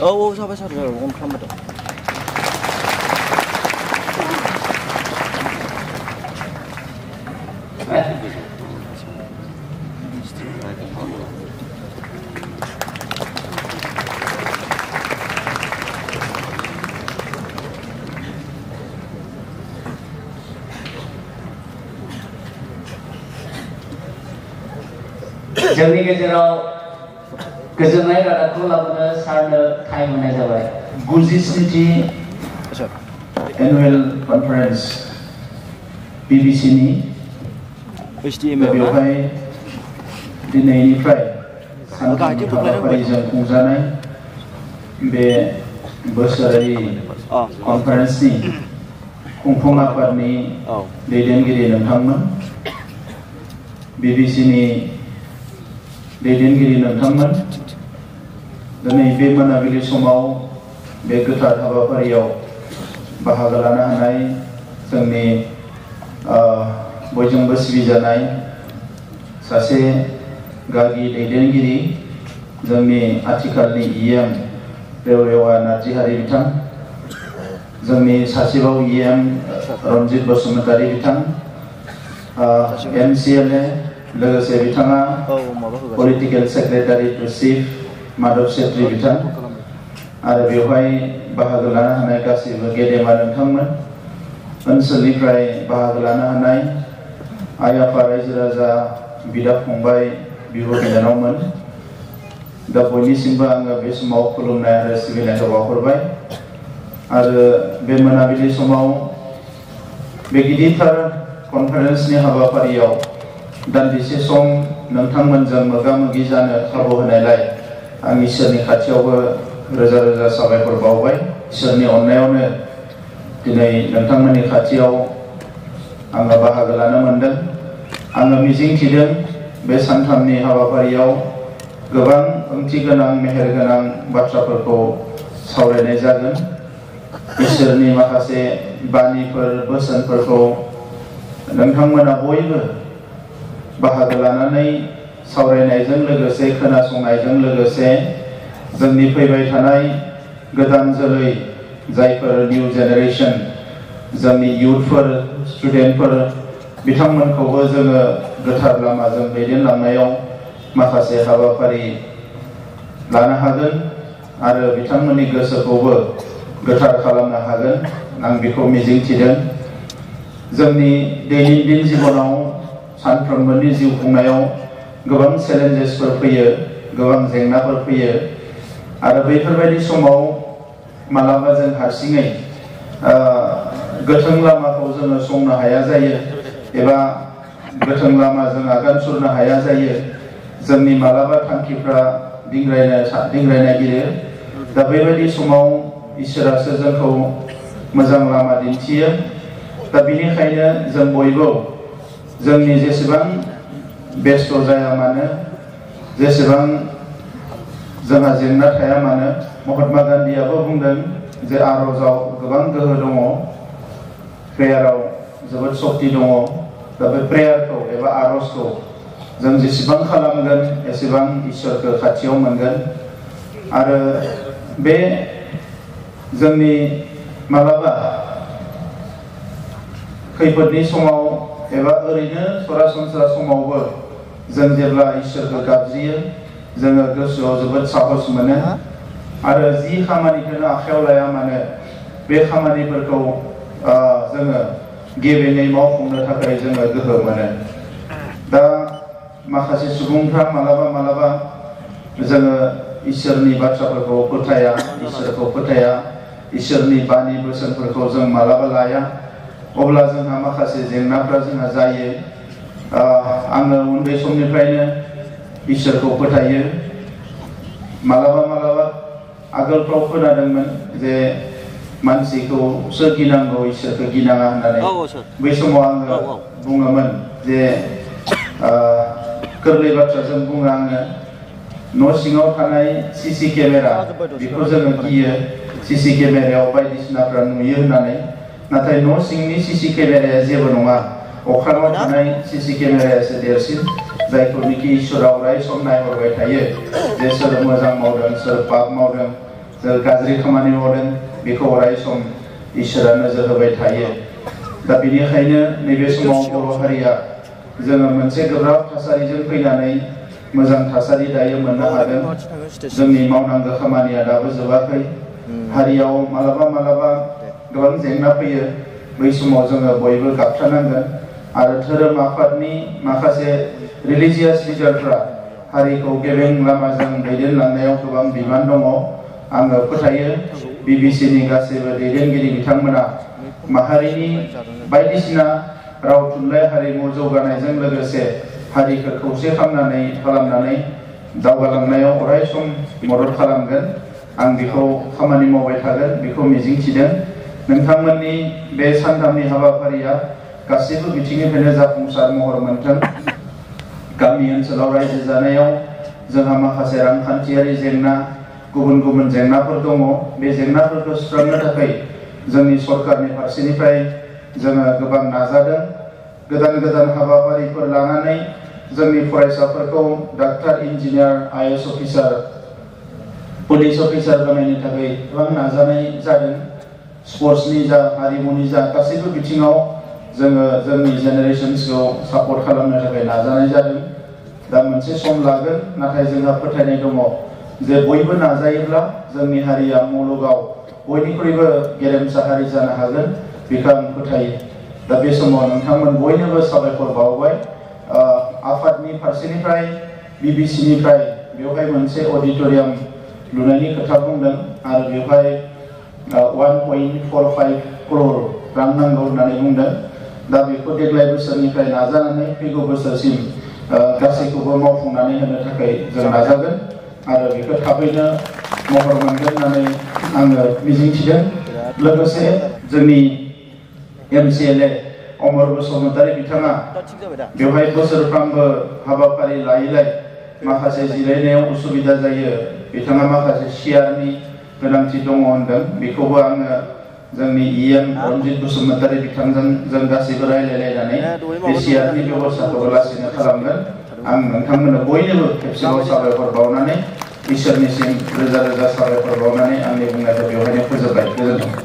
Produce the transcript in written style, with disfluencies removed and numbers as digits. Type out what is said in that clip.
औ जाबाय सार अन खालामबाय दं। जोंनि गेजेराव गोजोननाय रादाबखौ लाबोनो सारनो टाइम होनाय जाबाय। 97थि एनुवेल कनफारेन्स BBC नि बेवहाय दिनैनिफ्राय सानथामनि हाबाफारिजों खुंजानाय बे बोसोरारि कनफारेन्सनि खुंफुं आफादनि दैदेनगिरि नोंथांमोन, BBC नि दैदेनगिरि नोंथांमोन, दिनै बे मोनाबिलि समाव बे गोथार हाबाफारियाव बाहागो लानो हानाय जोंनि बयजोंबो सिबिजानाय सासे गागि दैदेनगिरि जोंनि आथिखालनि EM रेवरेवा नार्जिहारि बिथां, जोंनि सासेबाव EM रनजित बसुमतारी बिथां, MCLA लोगोसे बिथाङा political secretary to chief Madhav Chetri बिथां आरो बेवहाय बाहागो लानो हानाय गासैबो गेदेमा नोंथांमोन, ओनसोलनिफ्राय बाहागो लानो हानाय आइ आफा रायजो राजा बिदा फंबाय बिब' बिनानावमोन, दा बयनिसिमबो आङो बे समाव खुलुमनाय आरो सिबिनायखौ बावहरबाय आरो बे मोनाबिलि समाव बे गिदिरथार कनफारेन्सनि हाबाफारियाव दान्दिसे सम नोंथांमोनजों मोगा मोगि जानो खाबु होनायलाय आं इसोरनि खाथियावबो रोजा रोजा साबायखर बावबाय। इसोरनि अननायावनो दिनै नोंथांमोननि खाथियाव आङो बाहागो लानो मोनदों। आङो मिजिंथिदों बे सानथामनि हाबाफारियाव गोबां ओंथि गोनां मेहेर गोनां बाथ्राफोरखौ सावरायनाय जागोन। इसोरनि माखासे बानिफोर बोसोनफोरखौ नोंथांमोना बयबो बाहागो लानानै सावरायनायजों लोगोसे खोनासंनायजों लोगोसे जोंनि फैबाय थानाय गोदान जोलै जायफोर निउ जेनेरेशन जोंनि इयुथफोर स्टुडेन्टफोर बिथांमोनखौबो जोङो गोथार लामाजों दैदेनलांनायाव माखासे हाबाफारि लानो हागोन आरो बिथांमोननि गोसोखौबो गोथार खालामनो हागोन, आं बेखौ मिजिंथिदों। जोंनि दैनन्दिन जिबनाव सानफ्रोमबोनि जिउ खुंनायाव गोबां चेलेन्जेसफोर फैयो, गोबां जेंनाफोर फैयो आरो बैफोरबायदि समाव मालाबा जों हारसिङै गोथों लामाखौ जोङो संनो हाया जायो एबा गोथों लामाजों आगान सुरनो हाया जायो। जोंनि मालाबा थांखिफ्रा दिंग्रायनो नागिरो। दा बेबायदि समाव इसोरासो जोंखौ मोजां लामा दिन्थियो। दा बेनिखायनो जों बयबो जोंनि जेसेबां बेस्थ' जाया मानो, जेसेबां जोंहा जेंना थाया मानो, महात्मा गान्धीयाबो बुंदों जे आर'जाव गोबां गोहो दङ, प्रेयाराव जोबोद शक्ति दङ। दा बे प्रेयारखौ एबा आर'जखौ जों जेसेबां खालामगोन एसेबां इसोरखौ खाथियाव मोनगोन आरो बे जोंनि मालाबा खैफोदनि समाव एबा ओरैनो सरासनस्रा समावबो जों जेब्ला इसोरखौ गाबज्रियो जोङो गोसोआव जोबोद साहस मोनो आरो जि खामानिखौनो आखायाव लाया मानो बे खामानिफोरखौ जोङो गेबेङै मावफुंनो थाखाय जोङो गोहो मोनो। दा माखासे सुबुंफ्रा मालाबा जोङो इसोरनि बाथ्राफोरखौ फोथाया, इसोरखौ फोथाया, इसोरनि बानि बोसोनफोरखौ जों मालाबा लाया, अब्ला जोंहा माखासे जेंनाफ्रा जोंहा जायो। आङो उन्दै समनिफ्रायनो इसोरखौ फोथायो। मालाबा आगोलफ्राव खोनादोंमोन जे मानसिखौ सोर गिनांगौ इसोरखौ गिनाङा होननानै। बै समाव आङो बुङोमोन जे गोरलै बाथ्राजों बुङो आङो, न' सिङाव थानाय CC केमेरा बेखौ जोङो गियो, CC केमेरायाव बायदिसिनाफ्रा नुयो होननानै। नाथाय न' सिंनि CC केमेराया जेबो नङा, अख्राङाव थानाय CC केमेरायासो देरसिन, जायखौनोखि इसोरा अराय सम नायहरबाय थायो जे सोर मोजां मावदों, सोर पाप मावदों, जों गाज्रि खामानि मावदों बेखौ अराय सम इसोरा नोजोर होबाय थायो। दा बेनिखायनो नैबे समाव बर' हारिया जोङो मोनसे गोब्राब थासारिजों फैनानै मोजां थासारि दायो मोननो हादों। जोंनि मावनांगौ खामानिया दाबो जोबाखै। हारियाव मालाबा मालाबा गोबां जेंना फैयो। बै समाव जोङो बयबो गाबथानांगोन आरो धोरोम आफादनि माखासे रिलिजियास लिडारफ्रा हारिखौ गेबें लामाजों दैदेनलांनायाव गोबां बिबान दङ। आङो फोथायो बिबिसिनि गासैबो दैदेनगिरि बिथांमोना माहारिनि बायदिसिना राव थुनलाइ हारिमु जौगानायजों लोगोसे हारिखौ खौसे खालामनानै दावगालांनायाव अराय सम मदद खालामगोन। आं बेखौ खामानि मावबाय थागोन बेखौ मिजिंथिदों। नोंथांमोननि बे सानथामनि हाबाफारिया गासैबो बिथिंनिफ्रायनो जाफुंसार महर मोनथों। गामि ओनसोलाव रायजो जानायाव जोंहा माखासे रांखान्थियारि जेंना गुबुन गुबुन जेंनाफोर दङ। बे जेंनाफोरखौ सुस्रांनो थाखाय जोंनि सरकारनि फारसेनिफ्राय जोङो गोबां नाजादों। गोदान गोदान हाबाफारिफोर लानानै जोंनि फरायसाफोरखौ doctor, engineer, IAS officer, police officer बानायनो थाखाय गोबां नाजानाय जादों। स्पर्ट्सनि जा हारिमुनि जा गासैबो बिथिङाव जोङो जोंनि जेनेरेशन्सखौ सापर्ट खालामनो थाखाय नाजानाय जादों। दा मोनसे सम लागोन, नाथाय जोंहा फोथायनाय दङ जे बयबो नाजायोब्ला जोंनि हारिया मुलुगाव बयनिख्रुइबो गेरेमसा हारि जानो हागोन बेखौ आं फोथायो। दा बे समाव नोंथांमोन बयनोबो साबायखर बावबाय। आफादनि फारसेनिफ्राय बिबिसिनिफ्राय बेवहाय मोनसे अडिट'रियाम लुनायनि खोथा बुंदों आरो बेवहाय 1.45 करोड़ रां नांगौ होननानै बुंदों। दा बेखौ देग्लाय बोसोरनिफ्राय नाजानानै फैगौ बोसोरसिम गासैखौबो मावफुंनानै होनो थाखाय जों नाजागोन आरो बेखौ थाबैनो महर मोनगोन होननानै आङो मिजिंथिदों। लोगोसे जोंनि MCLA अमर बसुमतारी बिथाङा बेवहाय बोसोरफ्रामबो हाबाफारि लायैलाय माखासे जिरायनायाव उसुबिदा जायो। बिथाङा माखासे सियारनि गोनांथि दङ होनदों। बेखौबो आङो जोंनि EM रनजित बसुमतारी बिथांजों जों गासैबो रायलायलायनानै बे सियारनि बेबस्थाखौबो लासैनो खालामगोन। आं नोंथांमोननो बयनोबो खेबसेबाव साबायखर बावनानै इसोरनिसिम रोजा रोजा साबायखर बावनानै आंनि बुंनायखौ बेवहायनो फोजोबबाय। गोजोन्थों।